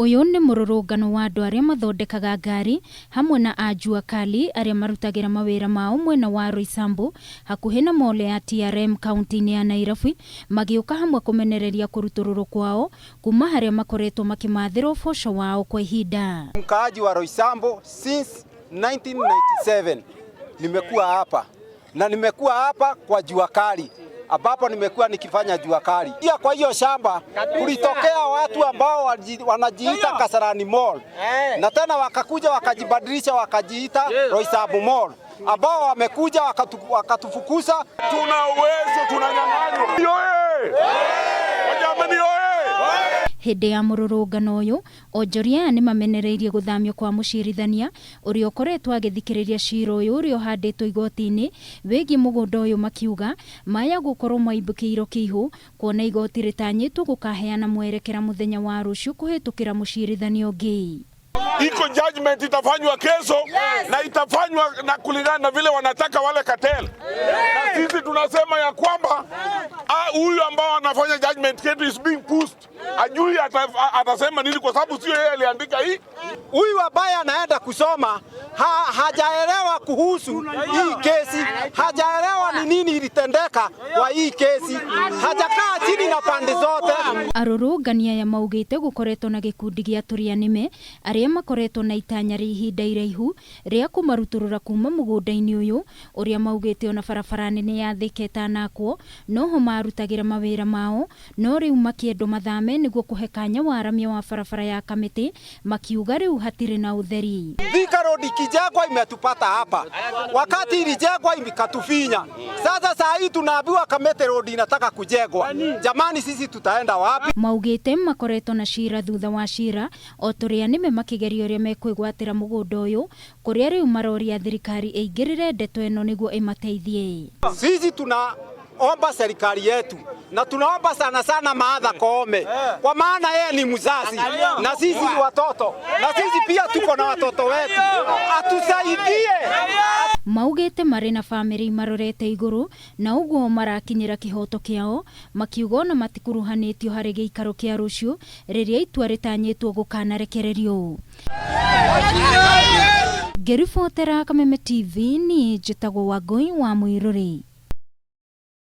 Ũyũ nĩ mũrũrũngano wa andũ arĩa mathondekaga ngari hamwe na a Jua Kali arĩa marutagĩra mawĩra mao mwena wa Roysambu hakuhĩ na mall ya TRM kaunti-inĩ ya Nairobi magĩũka hamwe kũmenereria kũrutũrũrwo kwao kuma harĩa makoretwo makĩmathĩra ũboco wao kwa ihinda. Mkaaji wa Roysambu since 1997 nimekuwa hapa na nimekuwa hapa kwa jua kali ambapo nimekuwa nikifanya jua kali. Pia kwa hiyo shamba kulitokea watu ambao wanajiita Kasarani Mall na tena wakakuja wakajibadilisha wakajiita Roysambu Mall ambao wamekuja wakatufukuza. Tuna uwezo, tunanyang'anywa. Oye! Wajamani oye! Hĩndĩ ya mũrũrũngano ũyũ, onjoria aya nĩmamenereirie gũthamio kwa mũcirithania ũrĩa ũkoretwo agĩthikĩrĩria cira ũyũ ũrĩa ũhandĩtwo igoti-inĩ wĩgiĩ mũgũnda ũyũ makiuga maya gũkorwo maimbũkĩirwo kĩihũ kuona igoti rĩtanyĩtwo gũkaheana mwerekera mũthenya wa rũciũ kũhĩtũkĩra mũcirithania ũngĩ. Iko judgment itafanywa kesho na itafanywa na kulingana na vile wanataka wale cartel. Na sisi tunasema ya kwamba huyu ambao anafanya judgment yetu is being pushed. Ajui atasema nini kwa sababu sio yeye aliandika hii. Huyu ambaye anaenda kusoma hajaelewa kuhusu hii kesi, hajaelewa ni nini ilitendeka kwa hii kesi, hajakaa chini na pande zote. Arũrũngani aya maugĩte gũkoretwo na gĩkundi gĩa tũrĩa nĩme arĩa makoretwo na itanya rĩa ihinda iraihu rĩa kũmarutũrũra kuma mũgũnda-inĩ ũyũ ũrĩa maugĩte ona barabara nene ya Thika ĩtanakwo noho marutagĩra mawĩra mao no rĩu makĩendwo mathame nĩguo kũhe kanya waramia wa barabara ya Kamĩtĩ makiuga rĩu hatirĩ na ũtheri. Thika Road ikijengwa imetupata hapa, wakati ilijengwa ikatufinya. Sasa saa hii tunaambiwa Kamiti Road inataka kujengwa. Jamani, sisi tutaenda wapi? Maugĩte makoretwo na cira thutha wa cira o tũrĩa nĩme makĩgeria ũrĩa mekwĩgwatĩra mũgũnda ũyũ kũrĩa rĩu maroria thirikari ĩingĩrĩre ndeto ĩno nĩguo ĩmateithie. Sisi tunaomba serikali yetu na tunaomba sana sana Martha Koome, kwa maana yeye ni mzazi na sisi ni watoto, na sisi pia tuko na watoto wetu, atusaidie. Maugĩte marĩ na bamĩrĩ marorete igũrũ na ũguo marakinyĩra kĩhoto kĩao makiuga ona matikuruhanĩtio harĩ gĩikaro kĩa rũciũ rĩrĩa itua rĩtanyĩtwo gũkanarekererio. Ngĩribotera Kameme TV niĩ njĩtagwo Wangũi wa Mũirũrĩ.